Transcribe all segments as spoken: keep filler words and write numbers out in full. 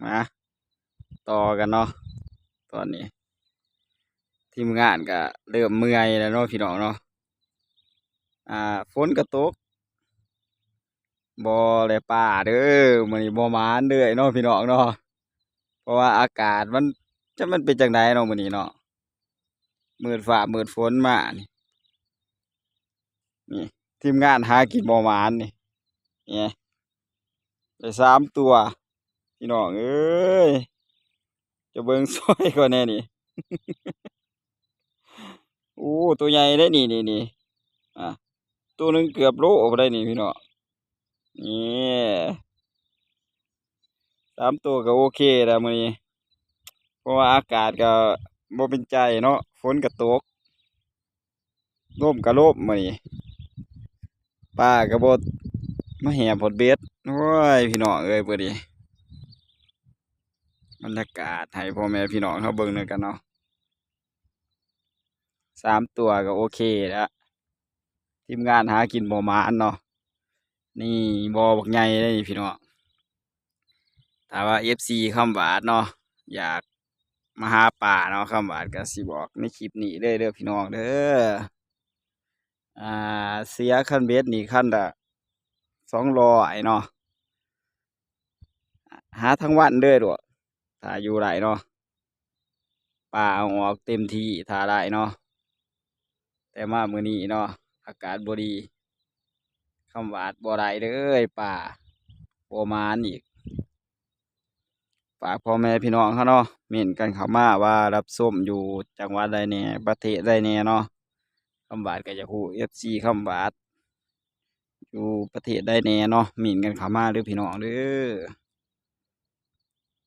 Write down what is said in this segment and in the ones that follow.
มาต่อกันเนาะ ตอนนี้ ทีมงานก็เริ่มเมื่อยแล้วเนาะพี่น้องเนาะ อ่า ฝนก็ตก บ่ได้ปลาเด้อ มื้อนี้บ่หมานเด้อเนาะพี่น้องเนาะ เพราะว่าอากาศมัน จักมันเป็นจั่งใดเนาะมื้อนี้เนาะ มืดฟ้ามืดฝนมานี่ นี่ ทีมงานหากินบ่หมานนี่ นี่ ได้สามตัว พี่น้องเอ้ย จะเบิ่งซอยก่อนแน่นี่ โอ้ ตัวใหญ่เด้นี่ นี่ นี่ อ่ะ ตัวหนึ่งเกือบโลบ่ได้นี่พี่น้อง นี่ สามตัวก็โอเคแล้วมื้อนี้ เพราะว่าอากาศก็บ่เป็นใจเนาะ ฝนก็ตก ลมก็ลมมื้อนี้ ปลาก็บ่มาแหมฮอดเบ็ด โอ้ย พี่น้องเอ้ย มื้อนี้ บรรยากาศให้พ่อแม่พี่น้องเฮาเบิ่งนำกันเนาะ สามตัวก็โอเคแล้ว ทีมงานหากินบ่หมานเนาะ นี่บ่อบักใหญ่เลยนี่พี่น้อง ถ้าว่า เอฟซี คำหวาดเนาะ อยากมาหาปลาเนาะ คำหวาดก็สิบอกในคลิปนี้เลยเด้อพี่น้องเด้อ อ่า เสียคันเบ็ดนี่คันละสองร้อยเนาะ หาทั้งวันเลยโลด ถ้าอยู่ได้เนาะ ปลาเอาออกเต็มที่ถ้าได้เนาะ แต่มามื้อนี้เนาะ อากาศบ่ดี คำหวาดบ่ได้เลย ปลาบ่หมานอีก ฝากพ่อแม่พี่น้องเฮาเนาะ เม้นกันเข้ามาว่ารับชมอยู่จังหวัดใดแน่ ประเทศใดแน่เนาะ คำหวาดก็อยากฮู้ เอฟซี คำหวาด อยู่ประเทศใดแน่เนาะ เม้นกันเข้ามาเด้อพี่น้องเด้อ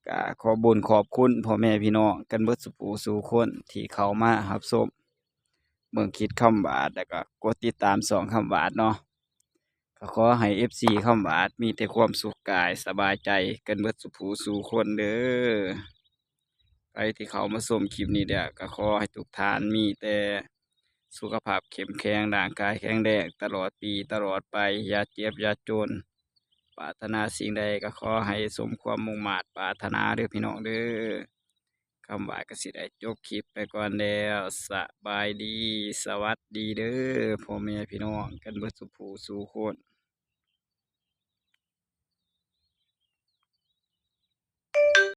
ก็ขอบุญขอบคุณพ่อแม่พี่น้องกันเบิดสู่ผู้สู่คนที่เข้ามารับชมเบิ่งคลิปคำหวาด แล้วก็กดติดตามช่องคำหวาดเนาะ ก็ขอให้ เอฟซี คำหวาดมีแต่ความสุขกายสบายใจกันเบิดสู่ผู้สู่คนเด้อ ใครที่เข้ามาชมคลิปนี้แล้ว ก็ขอให้ทุกท่านมีแต่สุขภาพเข้มแข็ง ร่างกายแข็งแรงตลอดปีตลอดไป อย่าเจ็บอย่าจน ปรารถนาสิ่งใดก็ขอให้สมความมุ่งมาดปรารถนาเด้อพี่น้องเด้อ คำหวาดก็สิได้จบคลิปไปก่อนแล้ว สบายดี สวัสดีเด้อ พ่อแม่พี่น้องกันเบิดสู่ผู้สู่คน